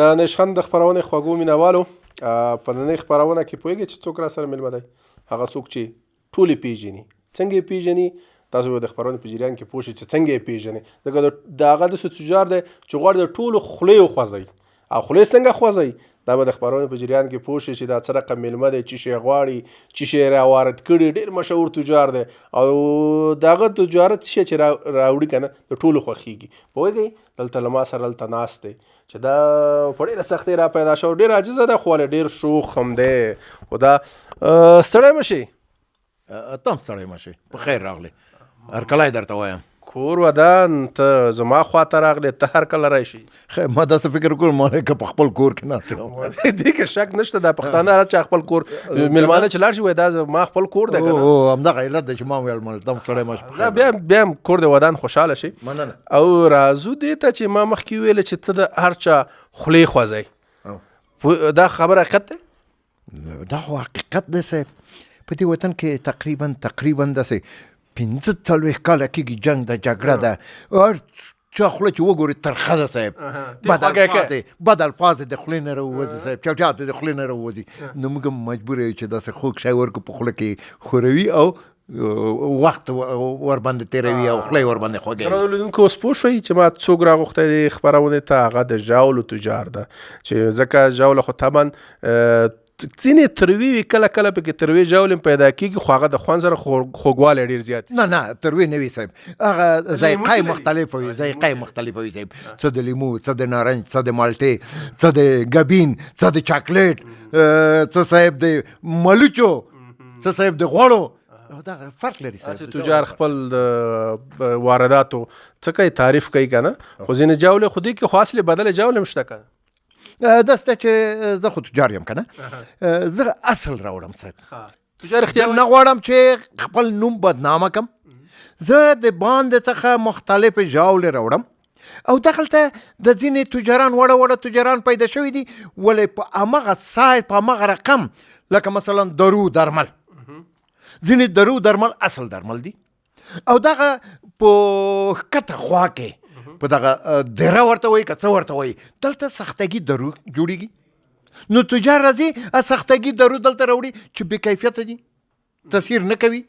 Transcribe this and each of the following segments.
د نشخند د خپرونې خوږو مینوالو، په ننۍ خپرونه کې پوهېږئ چې څوک راسره مېلمه دی؟ هغه څوک چې ټول یې پېژني. څنګه یې پېژني؟ تاسو به د خپرونې په جریان کې پوه شئ چې څنګه یې پېژني، ځکه د هغه داسې تجار دی چې غواړي د ټولو خولې وخوځوي. او خولې څنګه خوځوي؟ دا به د خپرونې په جریان کې پوه شئ چې دا څه رقم مېلمه دی، څه شی غواړي، څه شی یې راوارد کړي. ډېر مشهور تجار دی او د هغه تجارت څه شی چې راوړي که نه، د ټولو خوښېږي. پوهېږئ، دلته له ما سره دلته ناست دی چې دا په ډېره سختۍ را پیدا شو، ډېر عاجزه ده خو ولې ډېر شوخ هم دی. خو دا ستړی مه شي. ته هم ستړی مه شې، په خیر راغلې، هرکلی درته وایم. کور ودان، ته زما خواته راغلې، ته هر کله راشي. خیر، ما داسې فکر وکړ ما که په خپل کور کې ناست یم. دې کې شک نشته، دا پښتانه هر چا خپل کور مېلمانه چې لاړ شي وایي دا زما خپل کور دی که نه. همدغه علت دی چې ما ویل مل ته هم ستړی مه شې، په خیر. بیا هم کور دی ودان، خوشحاله شي. مننه. او راځو دې ته چې ما مخکې ویل چې ته د هر چا خولې خوځوې. دا خبره حقیقت دی؟ دا خو حقیقت دی صاحب. په دې وطن کې تقریبا داسې 45 کاله کېږي جنګ ده، جګړه ده، هر چا خوله چې وګورې ترخه ده صاحب. بد الفاظ د خولې نه راووځي صاحب، چټیات د خولې نه راووځي. نو موږ هم مجبور یو چې داسې خوږ شی ورکړو په خوله کې ښوروي او وخت ورباندې تېروي او خوله یې ورباندې خوږوي. ګرانو لیدونکو، اوس پوه شوئ چې ما څوک راغوښتی دی خپرونې ته؟ هغه د ژاولو تجار ده، چې ځکه ژاوله خو طبعا ځینې تروې وي، کله کله پکې تروې ژاولې هم پیدا کېږي، خو هغه د خوند سره خوږوالی ډېر زیات وي. نه نه، تروې نه وي صاحب، هغه لیمو ذایقه یې لري. مختلفه وي، ذایقه یې مختلفه وي صاحب. څه د لیمو، څه د نارنج، څه د مالټې، څه د ګبین، څه د چاکلیټ، څه صاحب د ملوچو، څه صاحب د غوړو. دا فرق لري صاحب. چې تجار خپل د وارداتو څه کوي، تعریف کوي که نه، خو ځینې ژاولې خو دې کې خو اصلي بدلې ژاولې هم شته که نه؟ داسې ده چې زه خو تجار یم که نه، زه اصل راوړم صاحب. تجار اختیار نه غواړم چې خپل نوم بدنامه کم. زه د باندې څخه مختلفې ژاولې راوړم او دغلته د ځینې تجاران، وړه وړه تجاران پیدا شوي دي، ولې په هماغه سایز، په هماغه رقم، لکه مثلا درو درمل، ځینې درو درمل اصل درمل دي او دغه په ښکته خوا کې په دغه دیره ورته وایي که څه ورته وایي، دلته سختګي درو جوړیږي. نو تجار راځي سختګي درو دلته راوړي چې بې کیفیته دي، تاثیر نه کوي،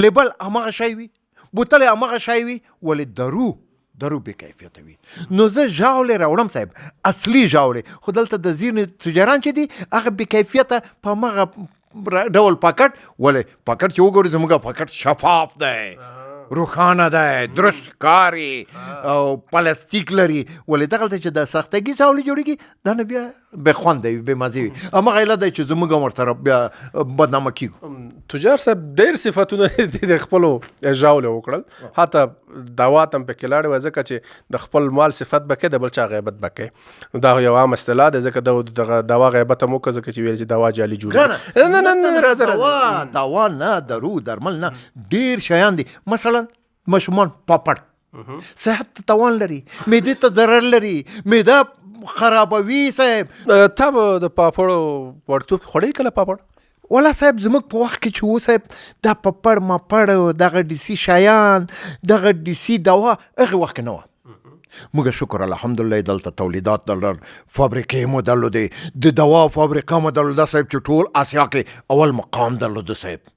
لیبل هماغه شی وي، بوتل یې هماغه شی وي، ولې درو بې کیفیته وي. نو زه ژاولې راوړم صاحب، اصلي ژاولې، خو دلته د ځینې تجاران چې دي هغه بې کیفیته په هماغه ډول پاکټ، ولې پاکټ چې وګورې زموږ پاکټ شفاف دی، روښانه دی، درست ښکاري او پلاستیک لري، ولې دغلته چې د سختګي ژاولې جوړېږي دا نه بیا بې خونده وي، بې مزې وي. هماغه علت دی چې زموږ هم ورسره بیا بدنامه کېږو. تجار صاحب ډېر صفتونه دې د خپلو ژاولو وکړل، حتی دوا ته هم پکې لاړې وه، ځکه چې د خپل مال صفت به کوې، د بل چا غیبت به کوې. نو دا یو عام اصطلاح ده، ځکه دغه دوا غیبت هم وکړه، ځکه چې ویل چې دوا جعلي جوړېږي. ګرانه، نه، نه، نه، نه، راځه، راځه. دوا نه، درو درمل نه، ډېر شیان دي. مثلا ماشومان پاپړ صحت ته تاوان لري، معدې ته ضرر لري، معده خرابوي صاحب. تا به د پاپړو وړکتوب کې خوړلي کله پاپړ؟ ولا صاحب، زموږ په وخت کې چې و صاحب، دا پاپړ ماپړ، دغه ډیسي شیان، دغه ډیسي دوا هغې وخت کې نه وه. موږ شکر الحمدلله دلته تولیدات درلودل، فابریکې مو درلودې، د دوا فابریکه مو درلوده صاحب چې ټول اسیا کې اول مقام درلوده صاحب.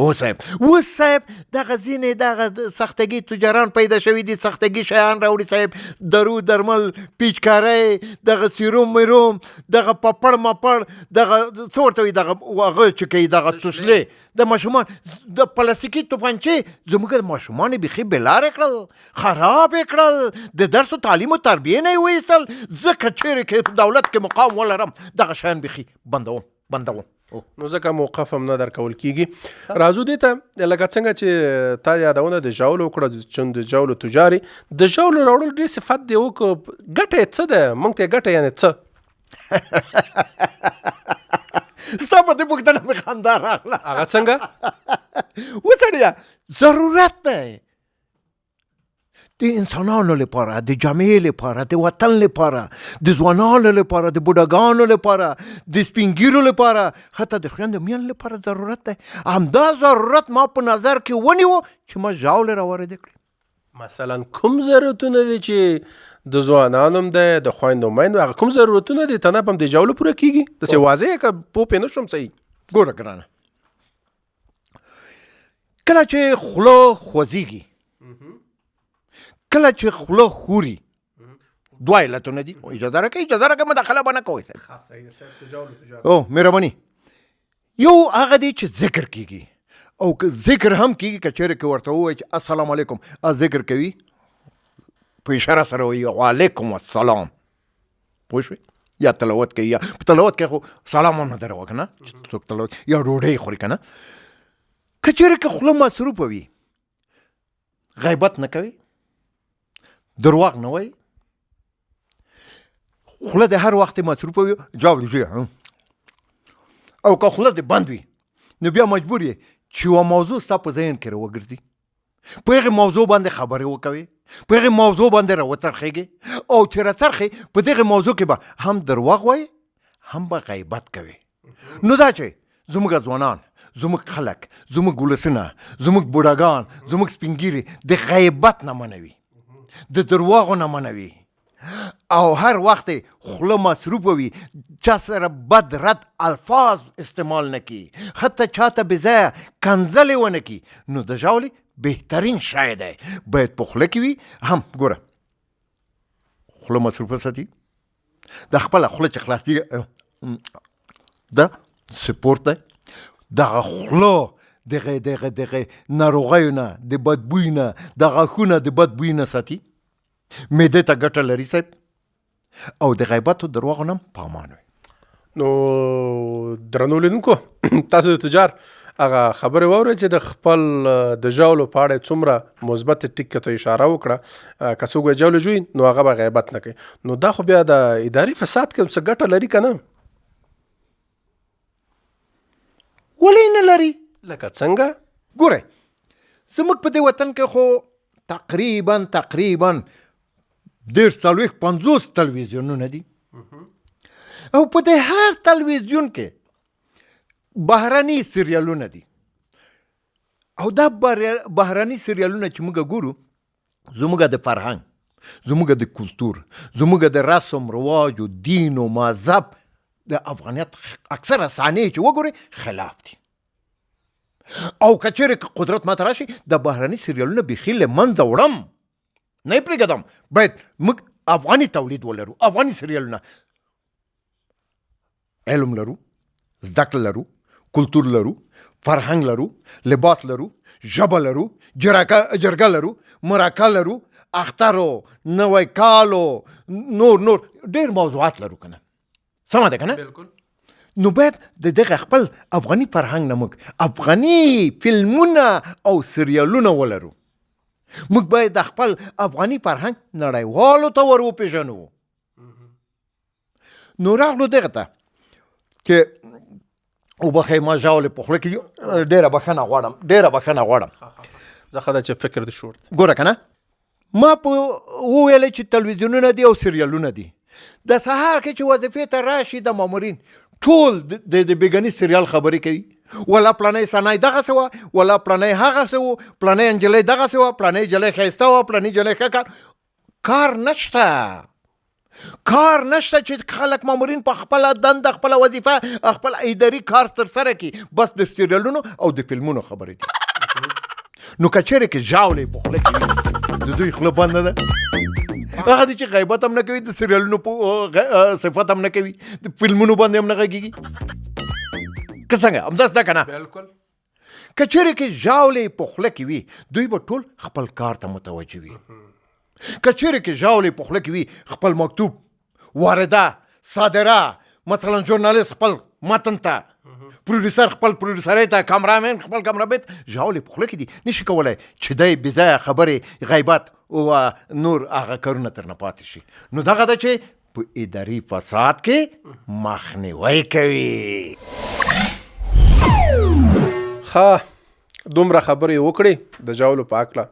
او صاحب، اوس صاحب دغه ځینې دغه سختګي تجاران پیدا شوي دي، سختګي شیان راوړي صاحب، درو درمل، پیچکاری، دغه سیروم میروم، دغه پپړ مپړ، دغه څه ورته وایي، دغه هغه چې کوي، دغه تسلې د ماشومان، د پلاستیکي توپنچې زموږ ماشومان یې بیخي بې لارې کړل، خراب یې کړل، د درس و تعلیم و تربیې نه یې وایستل. زه که چېرې کې په دولت کې مقام ولرم دغه شیان بیخي بندوم، بندوم. نو ځکه موقف هم نه درکول کېږي. راځو دې ته، لکه څنګه چې تا یادونه د ژاولو وکړه، چون د ژاولو تجاري، د ژاولو راوړل ډېر صفت دی وکړ، ګټه یې څه ده؟ موږ ته یې ګټه یعنې څه؟ ستا په دې پوښتنه مې خندا راغله. هغه څنګه؟ وسړیه، ضرورت دی د انسانانو لپاره، د جامعې لپاره، د وطن لپاره، د ځوانانو لپاره، د بوډاګانو لپاره، د سپینږیرو لپاره، حتی د خویندو میندو لپاره ضرورت دی. همدا ضرورت ما په نظر کې ونیو چې ما ژاولې راواردې کړې. مثلا کوم ضرورتونه دي چې د ځوانانو هم دی، د خویندو میندو، هغه کوم ضرورتونه دي تنه په دې ژاولو پوره کېږي؟ داسې واضح که پوه پرې نه شوم صحیح. ګوره ګرانه، کله چې خوله خوځېږي، کله چې خوله خوري، دوه علتونه دي. اجازه راکړئ، اجازه راکړئ، مداخله به نه کوئ صاحب. او مهرباني. یو هغه دی چې ذکر کېږي، او که ذکر هم کېږي، که چېرې که ورته ووایي چې السلام علیکم، ذکر کوي په اشاره سره وایي وعلیکم السلام، پوه شوې؟ یا تلاوت کوي، یا په تلاوت کې خو سلام هم نه دروه که نه، چې څوک تلاوت یا ډوډۍ خوري که نه. که چېرې که خوله مصروفه وي، غیبت نه کوي، درواغ نه وایي، خوله د هر وخت مصروفه وي، جواب دې او که خوله دې بند وي، نو بیا مجبور یې چې یوه موضوع ستا په ذهن کې راوګرځي، په هغې موضوع باندې خبرې وکوي، په هغې موضوع باندې راوڅرخېږي، او چې راڅرخې په دغې موضوع کې به هم درواغ وایي، هم به غیبت کوي. نو دا چې زموږ ځوانان، زموږ خلک، زموږ ولسونه، زموږ بوډاګان، زموږ سپینږیري د غیبت نه منوي، د درواغو نه منوي، او هر وخت خوله مصروفه وي، چا سره بد رد الفاظ استعمال نه کړي، حتی چاته بې ځایه کنځلې ونه کړي، نو د ژاولې بهترین شی دی، باید په خوله کې وي. هم ګوره خوله مصروفه ساتي، د خپله خوله چې خلاصېږي د سپورت دی، دغه خوله دغه دغه دغه ناروغیو نه، د بدبوی نه، د غاښونه د بدبوی نه ساتي، معدې ته ګټه لري صاحب، او د غیبت او درواغو نه هم په امان وي. نو درنو لیدونکو، تاسو د تجار هغه خبرې واورئ چې د خپل د ژاولو په اړه څومره مثبت ټکي ته اشاره وکړه. که څوک وایي ژاولې ژوي نو هغه به غیبت نه کوي، نو دا خو بیا د اداري فساد کې څه ګټه لري که نه؟ ولې نه لري؟ لکه څنګه؟ ګورئ، زموږ په دې وطن کې خو تقریبا تقریبا 30 40 50 تلویزیونونه دي، او په دې هر تلویزیون کې بهرني سریالونه دي، او دا بهرني سریالونه چې موږ ګورو، زموږ د فرهنګ، زموږ د کلتور، زموږ د رسم رواج او دین او مذهب د افغانیت اکثره صحنې چې وګورئ خلاف دي. او که چېرې قدرت ماته راشي، د بهرني سریالونه بیخي له منځه وړم، نه یې پرېږدم. باید موږ افغاني تولید ولرو، افغاني سریالونه، علم لرو، زده کړه لرو، کلتور لرو، فرهنګ لرو، لباس لرو، ژبه لرو، جرګه لرو، مرکه لرو، اختر و نوی کال و نور نور ډېر موضوعات لرو که نه؟ سمه ده که نه؟ بالکل. نو باید د دغه خپل افغاني فرهنګ نه موږ افغاني فلمونه او سریالونه ولرو. موږ باید د خپل افغاني فرهنګ نړیوالو ته ور وپېژنو. نو راغلو دغه ته چې وبخښئ ما ژاولې په خوله کې ډېره بښنه غواړم، ډېره بښنه غواړم. زه ښه ده چې فکر دې شور دی. ګوره که نه، ما په وویل چې تلویزیونونه دي او سریالونه دي. د سهار کې چې وظیفې ته راشي د مامورین ټول د بیګني سریال خبرې کوي، ولا پلانۍ سنای دغسې وه، ولا پلانۍ هغسې و، پلانۍ نجلۍ دغسې وه، پلانۍ نجلۍ ښایسته وه، پلانۍ نجلۍ ښه کار. کار نشته، کار نشته چې خلک مامورین په خپله دنده، خپله وظیفه، خپل اداري کار ترسره کړي، بس د سریالونو او د فلمونو خبرې دي. نو که چېرې کې ژاولې په خوله کې وي، د دوی خوله بنده ده، هغه دي چې غیبت هم نه کوي، د سریالونو په صفت هم نه کوي، د فلمونو باندې هم نه غږېږي. که څنګه؟ همداسې ده که نه؟ بالکل. که چېرې کې ژاولې په خوله کې وي، دوی به ټول خپل کار ته متوجه وي. که چېرې کې ژاولې په خوله کې وي، خپل مکتوب، وارده، صادره، مثلا ژورنالیست خپل متن ته، پروډیوسر خپل پروډیوسرۍ ته، کامرامین خپل کامرامین ته، ژاولې په خوله کې دي، نشي کولی چې دی بې ځایه خبرې، غیبت او نور هغه کارونه ترنه پاتې شي. نو دغه ده چې په اداري فساد کې مخنیوی کوي. ښه، دومره خبرې وکړې د ژاولو په هکله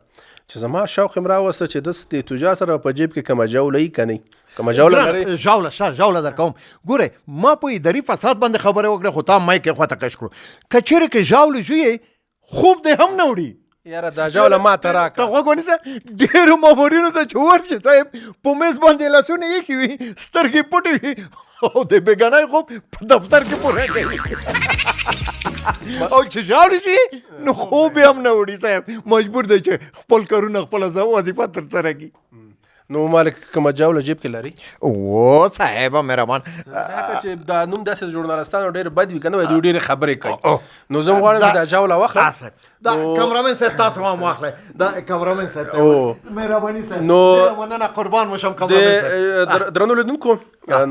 چې زما شوق یې راوسته چې داسې د تجار سره په جیب کې کومه ژاوله یي که نه؟ کومه ژاوله لرې؟ ژاوله شته، ژاوله درکوم. ګورې، ما په اداري فساد باندې خبرې وکړې، خو تا مایک یې خواته کش کړو. که چېرې کې ژاولې ژویې، خوب دې هم نه وړي. یاره دا ژاوله ما ته راکړه. ته غوږ ونیسه، ډېرو مامورینو ته چې ورشې صاحب، په مېز باندې لاسونه ایښي وي، سترګې پټې وي او د بېګانۍ خوب په دفتر کې پوره کوي، او چې ژاوړي شي نو خوب یې هم نه وړي صاحب، مجبور دی چې خپل کارونه، خپله وظیفه ترسره کړي. نو مالک کومه جاوله جیب کې لري؟ و صاحب مهربان، ځکه چې دا نوم داسې ژورنالستانو ډېر بد وي که نه، دوی ډېرې خبرې کوي، نو زه غواړم چې دا جاوله واخلم. دا کمرامن صاحب تاسو هم واخلئ، دا کمرامن صاحب، مهرباني صاحب، نو مننه، قربان مو شم کمرامن صاحب. درنو لیدونکو،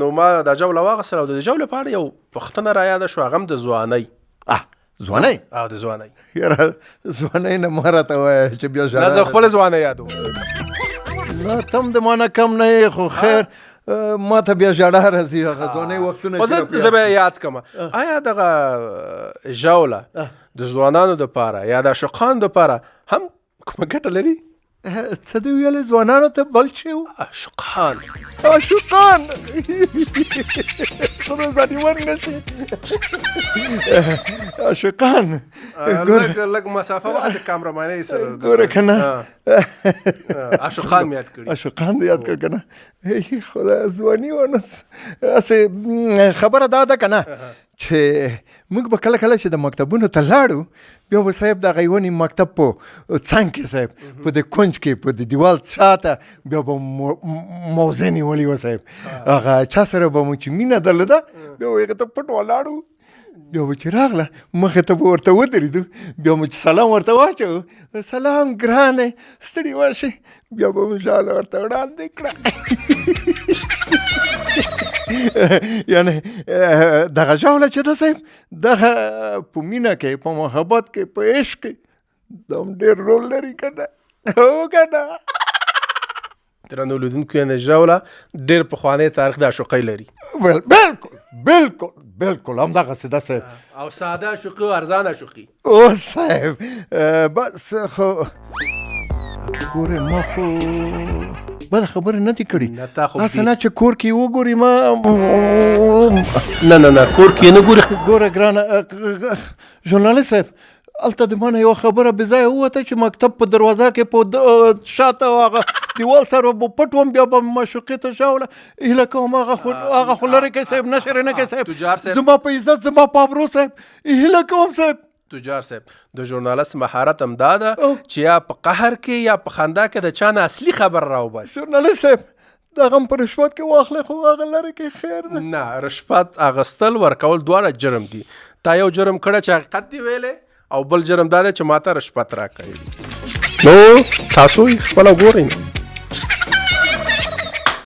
نو ما دا جاوله واخیستله او د جاولې په اړه یو پوښتنه رایاده شوه، هغه هم د ځوانۍ. ځوانۍ؟ او د ځوانۍ. یاره ځوانۍ نه مه راته وایه چې بیا ژړا. نه، زه خپله ځوانۍ یادوم. نه، ته هم د ما نه کم نه یې، خو خیر، ما ته بیا ژړا راځي هغه ځوانۍ وختونه. خو زه به یاد کړم، آیا دغه ژاوله د ځوانانو دپاره یا د عاشقانو دپاره هم کومه ګټه لري؟ څه دې ویلې؟ ځوانانو ته بل شی و؟ عاشقان. عاشقان خدای ځانیور نه شي، عاشقان. لږ لږ مسافه وه چې کامرمانۍ سره ګوره که نه، عاشقان مې یاد کړي. عاشقان دې یاد کړ که نه؟ خدای ځواني وه. نو هسې خبره دا ده که نه چې موږ به کله کله چې د مکتبونو ته لاړو، بیا به صاحب دغه یو نیم مکتب په څنګ کې صاحب، په دې کنج کې، په دې دیوال شاته بیا به موضع نیولې وه صاحب. هغه چا سره به مو چې مینه درلوده، بیا به هغه ته پټ ولاړو، بیا به چې راغله مخې ته به ورته ودرېدو، بیا مو چې سلام ورته واچوه، سلام ګرانې، ستړي وشې، بیا به مو ژاله ورته وړاندې کړه. یعنی دغه ژاوله چې ده صاحب، دغه په مینه کې، په محبت کې، په عشق کې دا هم ډېر رول لري که نه؟ هو که نه؟ درنو لیدونکو، یعنې ژاوله ډېر پخوانی تاریخ د عاشقۍ لري. بالکل بالکل بالکل، همدغسې ده صاحب. او ساده عاشقي او ارزانه عاشقي. او صاحب بس خو ګورې، ما خو بده خبره نه دي کړې. نه، تا خو هسې نه چې کور کې وګوري ما. نه نه نه، کور کې نه ګوري. ګوره ګرانه ژورنالیست صاحب، هلته د ما نه یوه خبره بې ځایه ووته چې مکتب په دروازه کې په شاته هغه دیوال سره به پټ وم، بیا به معشوقې ته ژاوله. هیله کوم هغه خو لرې کړئ صاحب، نشر یې نه کړئ صاحب. تجار صاحب، زما په عزت، زما په ابرو صاحب، هیله کوم صاحب. تجار صاحب، د ژورنالست مهارت هم دا ده چې یا په قهر کې یا په خندا کې د چا نه اصلي خبر راوباسي. ژورنالیست صاحب، دغه هم په رشوت کې واخلئ، خو هغه لرې کې خیر دی. نه، رشوت اخیستل ورکول دواړه جرم دي. تا یو جرم کړی چې حقیقت دی ویلی، او بل جرم دا دی چې ماته رشوت راکوي. نو تاسو یې خپله ګورئ.